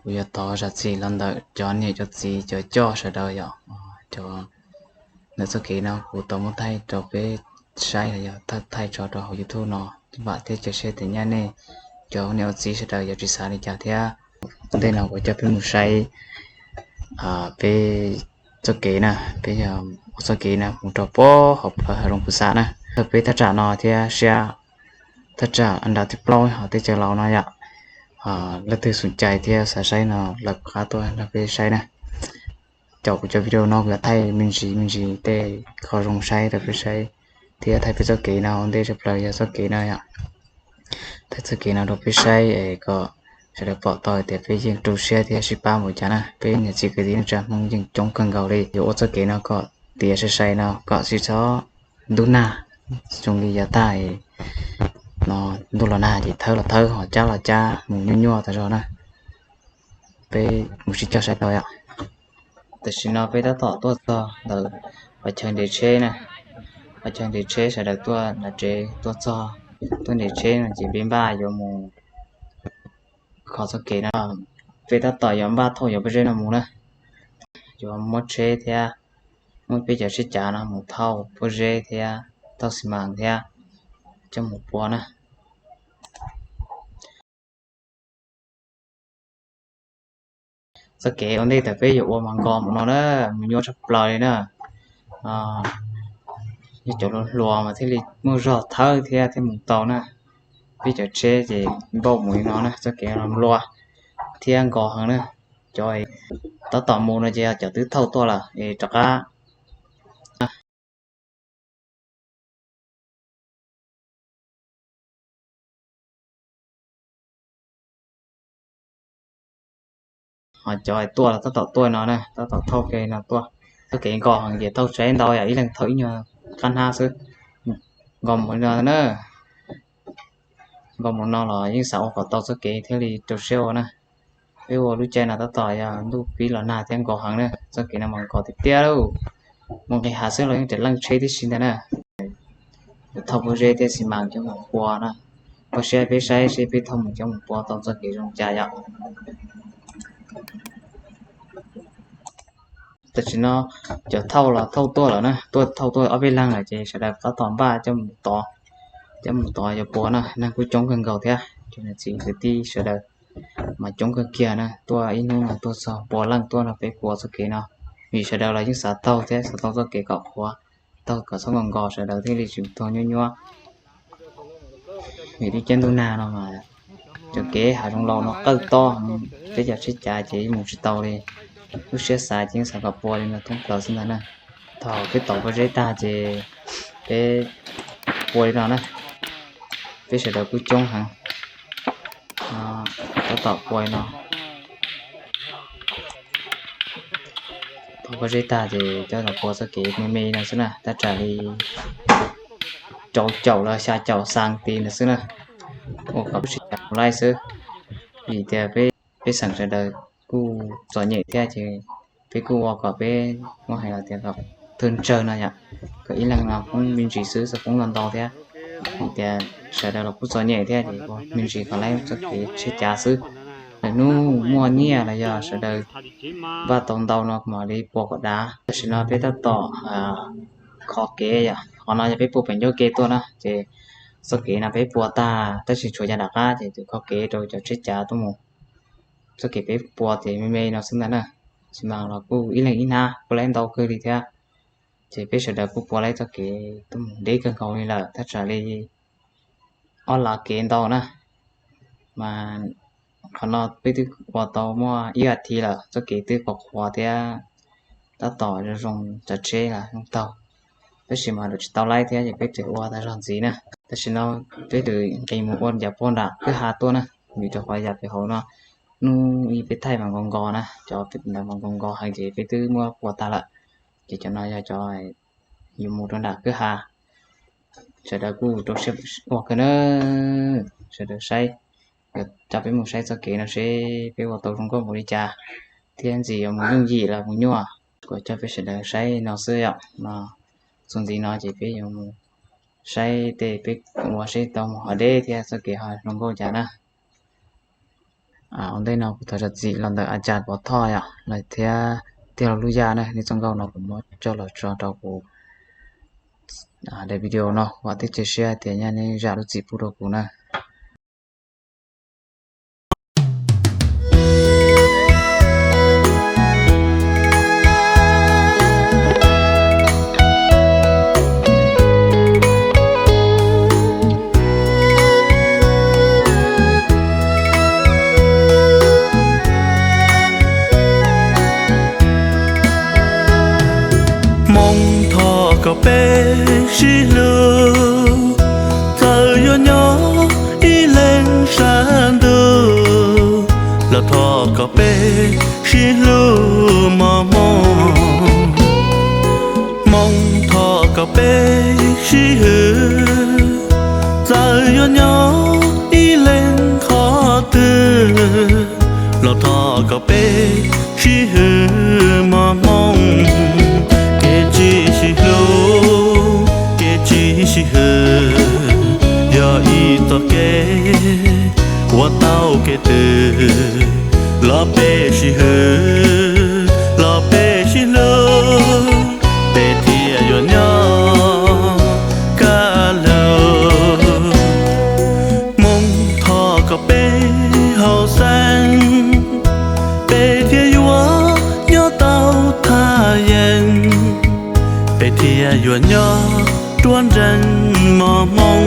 Kuv yuav thov zam txim los ntawm cov niam cov txiv cov coj sawv daws yom. Cov ntawm txoj kev no kuv tau muab thaij rau peb saib los yog thaij tso rau hauv YouTube no, vam thiab cia siab tias nyaj nej cov niam ua txiv sawv daws yuav tsis xav li cas thiab. Ntej no kuv coj peb mus saib peb txoj kev na, peb yog ua txoj kev no mus rau pem hauv plawv hav zoov Phuv Xas na. Thaum peb thaj tsam no thiab siab thaj tsam an dab thib plaub hauv teb chaws Laus no yom. Leej twg xum cai thiab xav saib no lawv qab tuaj nrog peb saib na. Caum kuv cov video no kuv yuav thaij me ntsis me ntsis tej qhov zoo saib rau peb saib, thiab thaij peb txoj kev no ua ntej tshaj plaws yog txoj kev no yom. Thaij txoj kev no rau peb saib es kom sawv daws pom tau hais tias peb yeej rau siab thiab sib pab npaum cas na. Peb niam txiv kwv tij neej tsa Hmoob yeej coob kawg nkaus li yuav ua txoj kev no kom tiav sai sai no kom tsis txhob ntub nag, zoo li yav tag no ntuj los nag ces thawb los thawb, ho cab los cab, mus nyuaj nyuaj tas zog na. Peb mus sib cog saib tau yom. Tam sim no peb tab tom tuaj txog ntawm qhov chaw nres tsheb na, qhov chaw nres tsheb sawv daws tuaj nram tsev tuaj txog tuaj nres tsheb no ces peb npaj yuav mus kho txoj kev no. Peb tab tom yuav npaj thauj yuav pob zeb no mus na, yuav muab tsheb thiab muab peb cov tsheb cav no mus thauj pob zeb thiab thauj xi mas thiab coj mus pua na. Txoj kev ua ntej thaum peb yuav ua mas nkos mus no na, mus nyuaj tshaj plaws li na. Yog cov hluas hluas mas thiaj li muaj zog thawb thiab thiaj mus tau na. Peb cov tsheb ces npauj mus li no na, txoj kev no nplua thiab nkos heev na. Cov tab tom mus no ces yog cov twb thauj tuaj lawm es rov qab Ho cov tuaj los tab tom tuaj no na, tab tom thauj kev no tuaj. Txoj kev nkos heev ces thauj tsis ntau yom, ib leeg thauj ib nyuag qab hnab xwb. Nkos mus no na, nkos mus no los yeej xav ua kom tau txoj kev thiaj li rau siab ua na. Peb ua lub caij no tab tom yog ntuj pib los nag thiab nkos heev na, txoj kev no mas nkos tiag tiag lauj. Mus nqis hav xwb los yeej raws leej tsheb tib si ntag na. Thauj pob zeb thiab xi mas coj mus pua na, koj saib peb saib seb peb thauj mus coj mus pua tau txoj kev zoo cas yom. Tam sim no cov thauj los thauj tuaj lawm na, tuaj thauj tuaj ob peb leeg lawm ces sawv daws tab tom npaj coj mus tov, coj mus tov yuav pua na. Neeg kuj coob kawg nkaus thiab, cov niam txiv kwv tij sawv daws mas coob kawg kiag na, tuaj ib hnub no tuaj txog pua leej tuaj no peb pua txoj kev no. Vim sawv daws los yeej xav taug thiab xav tau txoj kev kom qhuav, taug kom txhob nkos nkos sawv daws thiaj li tsis tuag nyuaj nyuaj. Vim li caij ntuj nag no mas cov kev hav zoov laus no qawj tob, peb cov tsheb cav ces mus tsis tau li. Lub siab xav ces yeej xav kom pua li no thoob plaws xwb ntag na. Thaum peb tov pob zeb tag ces peb pua li no na, peb sawv daws kuj coob heev, tab tom pua li no. Tov pob zeb tag ces coj los pua txoj kev me me no xwb na, tab tsam li rau caum los xya caum xas ti no xwb na, ua kom peb sib cav mus laij xwb. Vim tias peb xeem sawv daws kuj txom nyem thiab ces peb kuj ua kom peb muab hais los tias kom thwj tsawg no yom, kom ib leeg no poob me ntsis xwb txhob poob ntau ntau thiab. Vim tias sawv daws los kuj txom nyem thiab ces ua me ntsis kom laib txoj kev tsheb cav xwb. Lwm hnub muaj nyiaj los yog sawv daws npaj tau ntau no mam li pua kom dav. Tam sim no peb tab tom kho kev yom, qhov no yog peb pua pem ncauj ke tuaj na ces txoj kev no peb pua tag tab sis tshuav cov nram qab ces tus kho kev rau cov tsheb cav tuaj mus. Txoj kev peb pua ces me me no xwb ntag na, xi mas los kuj ib leeg ib hnab kuj laib ntau kawg li thiab. Ces peb sawv daws kuj pua laib txoj kev tuaj mus deb kawg nkaus li lawm tab tsam li ob lav kev ntau na. Mas qhov no peb twb ua tau muaj ib as thiv lawm, txoj kev twb qhuav qhuav thiab tab tom zoo zoo, cov tsheb los zoo taug, tab sis mas lawv tsis tau laib thiab ces peb tseem ua tag zog ntxiv na. Tam sim no peb twb nqis mus ua yav puag nram kwj ha tuaj na, vim rau qhov yav pem hauv no hnub ib peb thaij mas nkos nkos na, cov ntawd mas nkos nkos heev ces peb twb muab pua tag lawm. Ces cov no yog cov yuav mus rau nram kwj ha. Sawv daws kuj rau siab ua kawg na, sawv daws saib, coj peb mus saib txoj kev no seb peb ua tau zoo nkauj npaum li cas thiab ntxim yuav mus yooj yim los mus nyuaj. Kuv coj peb sawv daws saib no xwb yom, no txuas ntxiv no ces peb yuav mus saib tej peb ua seb tau mus hav deb thiab txoj kev ho zoo nkauj cas na. Ua ntej no kuv thov zam txim los ntawm A Cas Pov Thoj yom, los thiab Tiag Los Lub Yaj na. Nej txoj nkauj no kuv muab coj los tso rau kuv daim video no, vam thiab cia siab hais tias nej zam lub txim pub rau kuv na. Hmoob, thov kom peb sib hlub, txawm yuav nyob ib leeg sab ntuj los thov kom peb sib hlub mos hmoov. Hmoob, thov kom peb sib hwm, txawm yuav nyob ib leeg qhov twg los thov kom peb sib hwm mos hmoov. Kev tsis sib hlub, kev tsis sib hwm yog ib txoj kev ua tau kev twg. Los peb sib hwm, los peb sib hlub, peb thiaj yuav nyob kaj lug. Hmoob, thov kom peb haum xeeb, peb thiaj yuav nyob tau thaj yeeb, peb thiaj yuav nyob ruaj nreeg mos hmoov.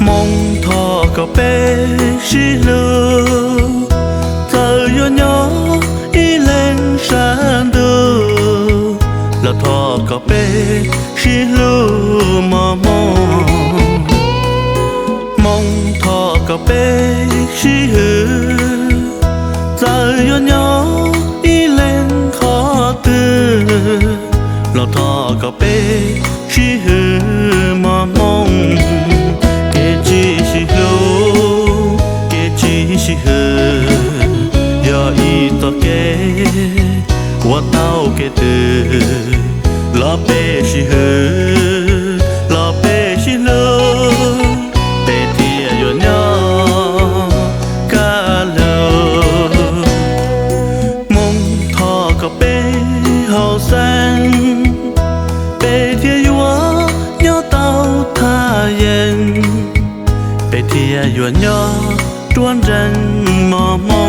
Hmoob, thov kom peb sib hlub, txawm yuav nyob ib leeg sab ntuj los thov kom peb sib hlub mos hmoov. Hmoob, thov kom peb sib hwm, txawm yuav nyob ib leeg qhov twg los thov kom peb sib hwm mos hmoov. Kev tsis sib hlub, kev tsis sib hwm yog ib txoj kev ua tau kev twg. Los peb sib hwm, los peb sib hlub, peb thiaj yuav nyob kaj lug. Hmoob, thov kom peb haum xeeb, peb thiaj yuav nyob tau thaj yeeb, peb thiaj yuav nyob ruaj nreeg mos hmoov.